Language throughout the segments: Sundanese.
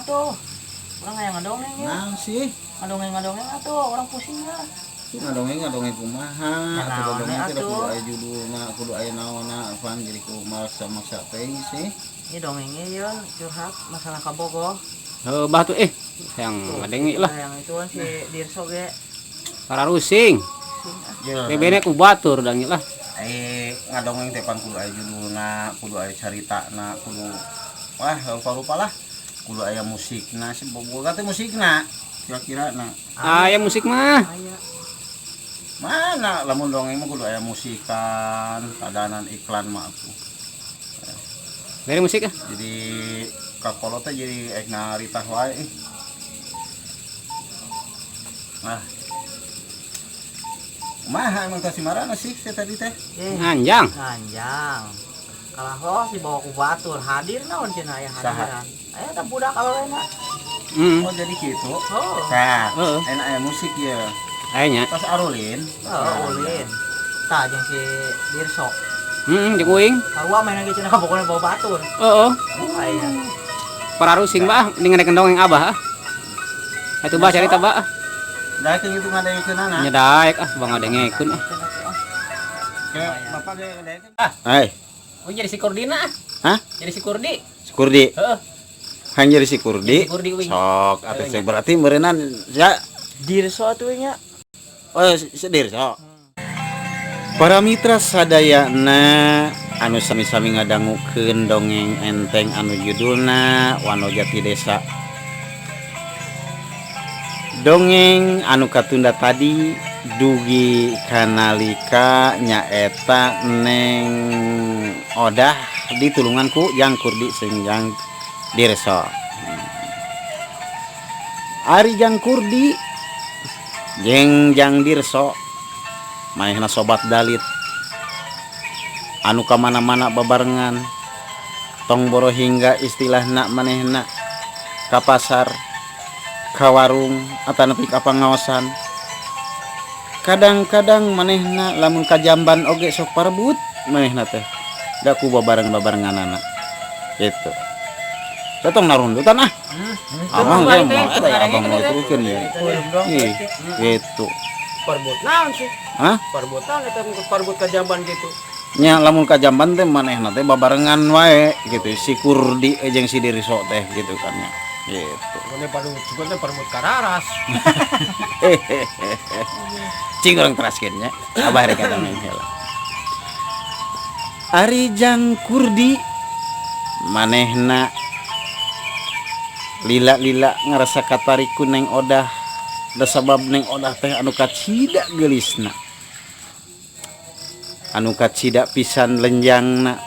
Atuh. Urang hayang ngadongeng ya. Naon sih? Ngadongeng-ngadongeng atuh, urang pusing lah. Itu ngadongeng ngadongeng kumaha? Ya, Atuh naon dongeng we teh da kudu atuh. Aya judulna, kudu aya naonna, pan jadi ku maksa-maksa teuing sih. Ini dongengnya ya, curhat masalah kabogoh. Heuh, bah tuh eh. Yang ngadenge lah. Yang itu kan si Dirso ge. Para rusing. Ya. Bebene ku batur dangi lah. Eh, ngadongeng teh pan kudu aya judulna, kudu aya caritana, kudu wah rupa-rupa lah. Kudu aya musikna, si boboga teh musikna. Kira-kira na. Aya musik mah. Aya. Mana lamun dongeng mah kudu aya musikan, kadanan iklan mah atuh. Dari musik ah. Jadi kakolot teh jadi ek ngaritah wae ih. Nah. Kumaha emang teh si marana sih si tadi teh? Eh, Nganjang. nganjang. Kalah los dibawa ku batur, hadir naon cenah aya Saha? hadiran. Aya teh budak awewena. Heeh. Oh, jadi gitu. Oh. Nah, Heeh. enak aya musik ya. Aya nya. Tas arulin. Oh, ulin. Tah jeung si Dirso. Heeh, jeung uing. Sarua main lagi cenah pokoknya bawa batur. Heeh. Oh, aya. Para rusing bah mending ngadek dongeng abah ah. Atuh bah carita bah ah. Daek itu ngadengekeunana. Nya daek ah, bang ngadengekeun ah. Kayak bapak ge ngadengekeun. Ah, hai. Oh, jadi si Kurdina ah. Hah? Jadi si Kurdi. Si Kurdi. Heeh. Hang jadi si Kurdi. Si Kurdi uing. Sok atuh teh berarti meureunnan ya. Dirso atuh nya. Oh, sedir sok. Para mitra sadayana anu sami-sami ngadangukeun dongeng enteng anu judulna Wanojati Desa. Dongeng anu katunda tadi dugi kanalika nyaeta Neng Odah ditulungan ku Jang Kurdi sareng Jang Dirso. Ari Jang Kurdi jeung Jang Dirso manehna sobat dalit anu kamana-mana babarengan, tong boro hingga istilahna manehna ka pasar, ka warung atanapi ka pangaosan. Kadang-kadang manehna lamun ka jamban oge sok parebut manehna teh da ku babareng-babarenganana gitu. Saya tong narundutan ah. Abang ge mau eta ya, abang mau teruskeun ya. Ih, gitu. Parbot naon sih? Hah? Parbot naon eta parbot ka jamban gitu? Nya lamun ka jamban teh manehna teh babarengan wae gitu, si Kurdi jeung si Dirso teh gitu kan nya. Gitu. Pokoknya padu juga teh parbot kararas. Cing urang teraskeun nya. Abah rek eta mah heula. Ari Jang Kurdi manehna lila-lila ngarasa katarik ku Neng Odah, da sabab Neng Odah teh anu kacida geulisna, anu kacida pisan lenjangna,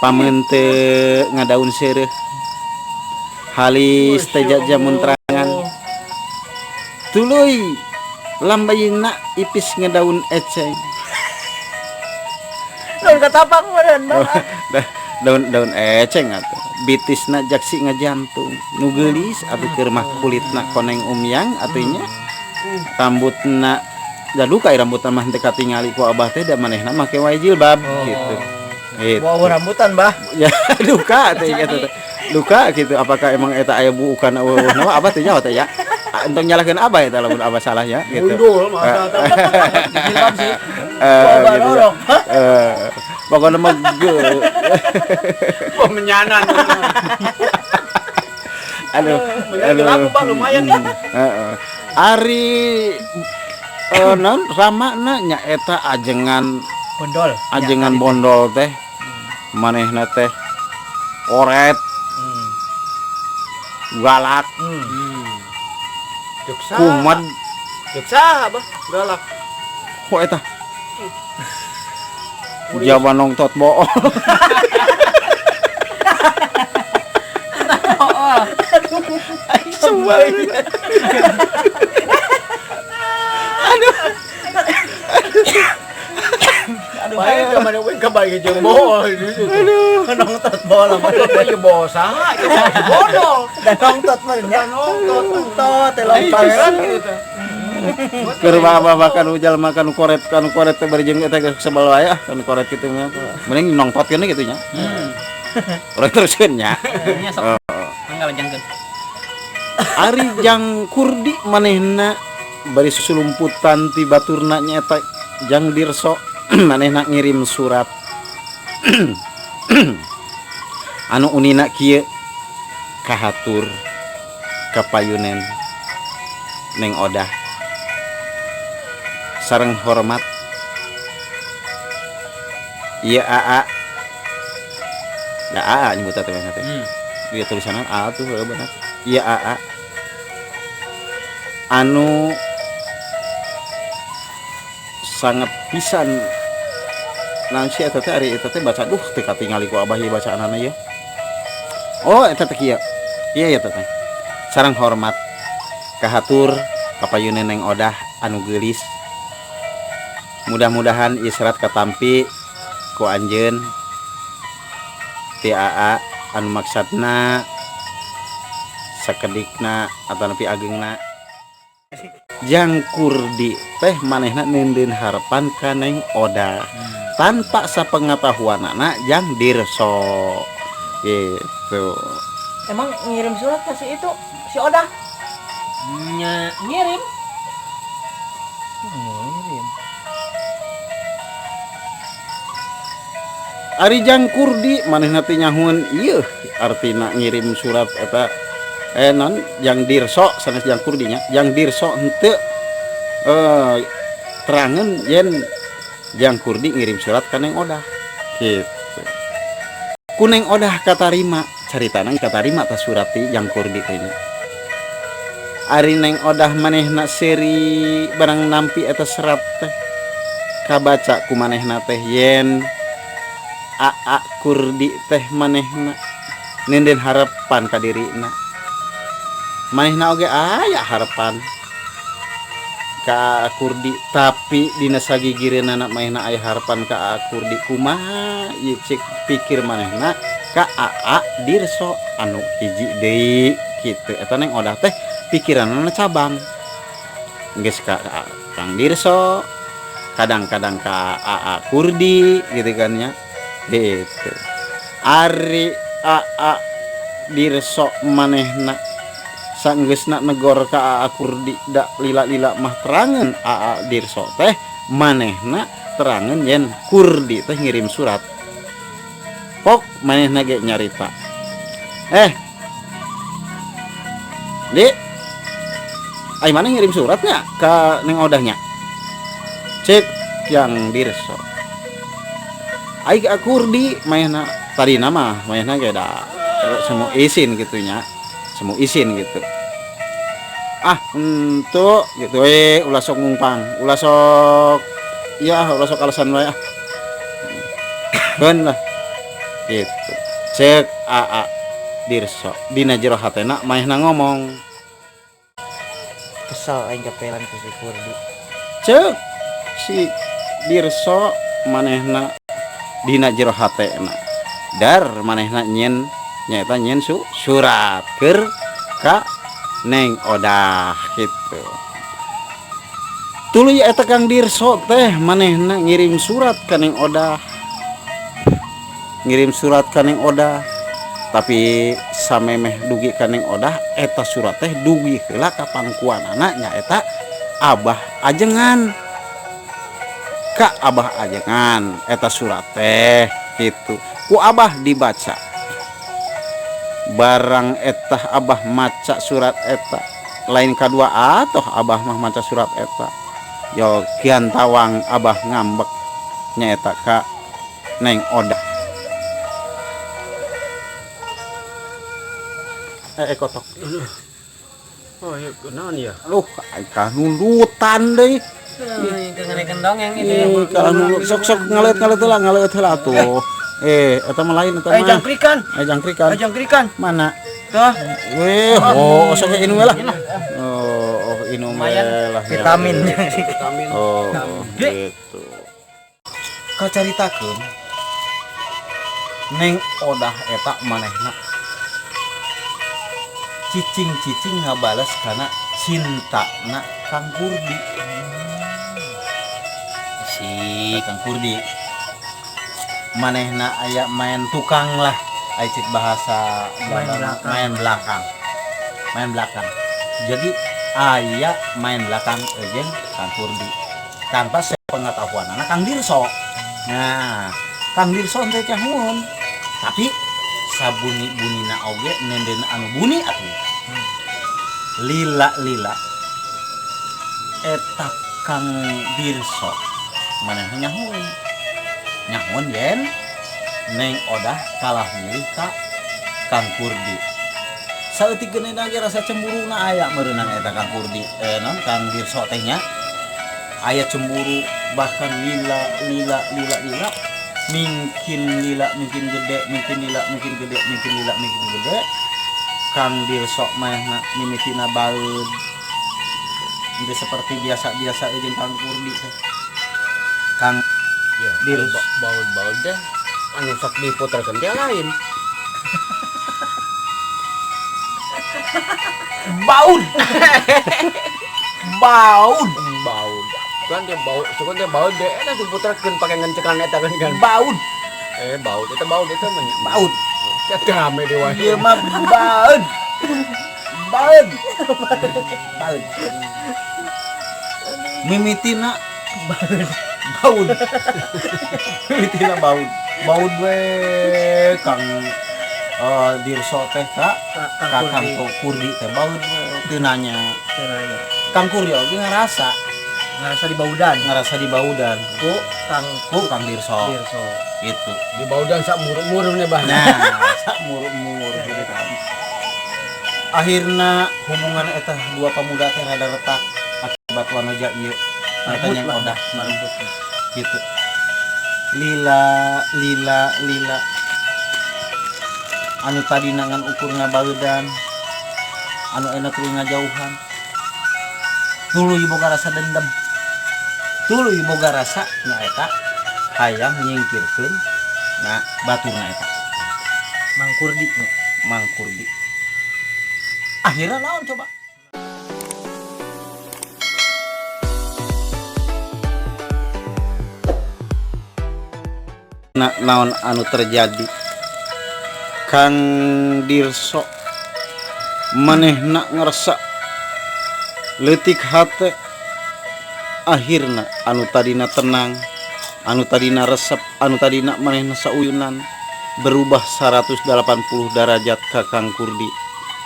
pameute ngadaun seureuh, halis teh jamuntrangan, tuluy lambayna ipis ngedaun eceng. Daun katapak meureun, Bang. Daun daun eceng atuh bitisna jaksi ngajantung nu geulis atuh keur mah kulitna koneng umyang atuh nya, rambutna da duka rambutna mah teu katingali ku abah teh, da manehna make wae jilbab gitu. Gitu. Bawa rambutan, Bah. Ya duka teh gitu teh. Duka gitu, apakah emang eta aya bukan eueuh mah abah teh nyaho teh ya. Entong nyalahkeun abah eta lamun abah salah ya gitu. Gundul mah jilbab sih. Eh, Bawa gitu ya. dorong. Eh, pokoknya mah Pemenyanan. Aduh, Menyanan laku, Bang, lumayan ya. Heeh. Ari eh, naon ramana nyaeta ajengan Bondol. Ajengan bondol teh manehna teh koret, galak, Cek saha? Kumat. Cek saha, Bah? Galak. Kok eta Jawa nongtot bool. Aing sebel. Aduh. Aduh, bae ka mana we kabagi jeung bool gitu. Aduh. Nongtot bola. Bola bool saha? Itu bondol. Dan nongtot mah nya. Nongtot. Nongtot teh lompat. Pangeran gitu. Keur abah kan jalma kan koret teh bari jeung eta geus sebel wae ah kan koret kitu mah. Mending nongtot keun kitu nya. Urang teruskeun nya. Nya sok. Mangga lajengkeun. Ari Jang Kurdi manehna bari sulumputan ti baturna nyaeta Jang Dirso manehna ngirim surat anu unina kieu kahatur kapayunen Neng Odah sareng hormat ieu AA da AA nyebut teh teh. Dia tulisanan A tuh bener. Ieu AA anu sangat pisan naon sih eta teh ari eta teh baca duh teu katingali ku abah ieu bacaanana ieu. Oh eta teh kieu. Ieu ya teh. Sareng hormat kahatur kapayunen Neng Odah anu geulis. Mudah-mudahan ieu serat katampi ku anjeun ti AA anu maksudna sakedikna atanapi agengna. Jang Kurdi teh manehna neundeun harapan ka Neng Odah tanpa sapengetahuanana Jang Dirso gitu. Emang ngirim surat ke si itu si Odah? Nya ngirim. Ngirim. Ari Jang Kurdi manehna teh nyahueun ieu artina ngirim surat eta non Jang Dirso sanes Jang Kurdi nya. Jang Dirso henteu terangeun yen Jang Kurdi ngirim surat ka Neng Odah gitu. Ku Neng Odah katarima caritana katarima ta surat ti Jang Kurdi teh nya. Ari Neng Odah manehna seuri barang nampi eta serat teh kabaca ku manehna teh yen AA Kurdi teh manehna neundeun harapan ka dirina. Manehna oge aya harapan ka Kurdi tapi dina sagigireunana manehna aya harapan ka Kurdi kumaha ieu cek pikir manehna ka AA Dirso anu hiji deui kitu. Eta Neng Odah teh pikiranana cabang geus ka Kang Dirso kadang-kadang ka AA Kurdi gitu kan nya gitu. Ari AA Dirso manehna sanggeusna negor ka AA Kurdi da lila-lila mah terangeun AA Dirso teh manehna terangeun yen Kurdi teh ngirim surat. Pok manehna ge nyarita. Di ai maneh ngirim suratnya ka Neng Odahnya? Cek Jang Dirso. Ai ka Kurdi manehna tadina mah manehna ge da semua izin gitunya. Semu isin gitu. Ah, untuk gitu ulah sok ngungpang, ulah sok ya ulah sok alasan wae ah. Keun lah. Gitu. Cek AA Dirso dina jero hatena manehna ngomong. Kesel aing kapelan ku si Kurdi. Cek si Dirso manehna dina jero hatena. Dar manehna nyen nyaeta nyen surat keur ka Neng Odah gitu. Tuluy eta Kang Dirso teh manehna ngirim surat ka Neng Odah. Ngirim surat ka Neng Odah. Tapi samemeh dugi ka Neng Odah eta surat teh dugi heula ka pangkuanana nyaeta Abah Ajengan. Ka Abah Ajengan eta surat teh gitu. Ku Abah dibaca. Barang etah Abah maca surat eta lain kadua atoh Abah mah maca surat eta yo kian tawang Abah ngambek nyaeta ka Neng Odah. Kotok. Oh, iya, naon ya? Aduh, ka nundutan deui. Ngeuneukeun dongeng itu. Kalau nundut sok-sok ngaleut-ngaleut heula, ngaleut heula atuh. Eta mah lain eta mah. Jangkrikan. Jangkrikan. Jangkrikan. Mana? Tah. Oh, sok inum lah. Oh, inum lah. Vitamin. Vitamin. Oh, gitu. Kacaritakeun Neng Odah eta manehna cicing-cicing ngabales kana cintana Kang Kurdi. Si Kang Kurdi manehna aya main tukang lah, Ai cek bahasa Main Belanda, belakang. Main belakang. Main belakang. Jadi aya main belakang jeung Kang Kurdi tanpa sepengetahuan anak Kang Dirso. Nah, Kang Dirso teh nyahoeun. Tapi sabuni-bunina oge nenden anu buni atuh. Lila-lila eta Kang Dirso manehna nyahoeun. Nyahoeun yen Neng Odah kalah milih ka Kang Kurdi. Saeutik geunena ge rasa cemburuna aya meureunang eta Kang Kurdi, non Kang Dirso teh nya. Aya cemburu bahkan lila lila lila lila mingkin lila mingkin gede mingkin lila mingkin gede mingkin lila mingkin gede. Kang Dirso manehna mimitina baeud. Henteu seperti biasa-biasa jeung Kang Kurdi teh. Kang Ya, Dirso. Baud-baud deh. Anu sok diputerkeun teh lain. Baud. Baud. Baud. Kan dia baud, sukan dia baud deh. Eta diputerkeun pake ngencekan eta kan kan. Baud. Baud eta baud eta mah. Baud. Eta rame deui wae. Ieu mah baud. Baud. Baud. Mimitina baud. Mimitina baud. Baud we Kang Dirso teh ka Kang ka Kang Kurdi. Kurdi teh baud we teu nanya. Teu nanya. Kang Kurdi oge ngarasa Ngerasa dibaudan ngerasa dibaudan ku Kang ku Kang Dirso Dirso. Gitu. Di baudan sak muruk-muruknya bah. Nah, sak muruk-muruk gitu kan. Akhirna hubungan eta dua pemuda teh rada retak akibat wanoja ieu. Eta Marebut yang lah. odah Marebut. gitu. Lila lila lila anu tadi nangan ukur ngabaudan anu enak tuluy ngajauhan tuluy boga rasa dendam tuluy boga rasa nyaeta hayang nyingkirkeun na baturna eta Mang Kurdi nya. Mang Kurdi. Akhirnya naon coba? Nah, naon anu terjadi? Kang Dirso manehna ngerasa leutik hate. Akhirna anu tadina tenang, anu tadina resep, anu tadina manehna sauyunan berubah 180 derajat ka Kang Kurdi.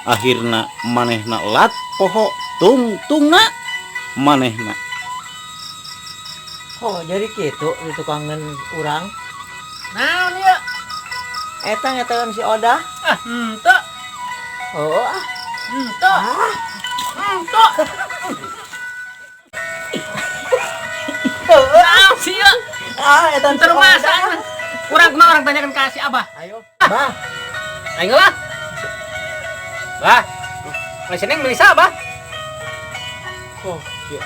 Akhirna manehna lat poho tungtungna manehna. Oh, jadi gitu di tukangan urang. Naon ieu? Eta ngetelan si Odah. Ah, henteu. Oh, ah. Henteu. Henteu. Naon sih ieu? Ah, eta si Terus Odah. masa urang kumaha urang tanyakan ka si Abah. Ayo. Bah, Ayo lah. Bah. Lah si Neng beli saha, Bah? Oh, si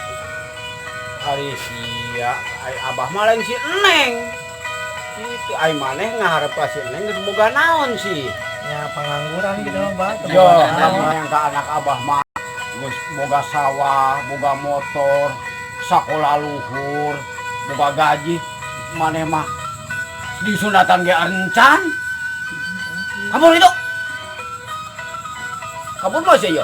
ari sia, ai abah mah lain si Neng. Itu ai maneh ngaharep ka si Neng geus boga naon sih? Ya pengangguran gitu mah, Bah. Yo, lamun yang ka anak abah mah geus boga sawah, boga motor, sakola luhur, boga gaji, maneh mah disunatan ge encan. Kabur itu. Kabur mah sih ya.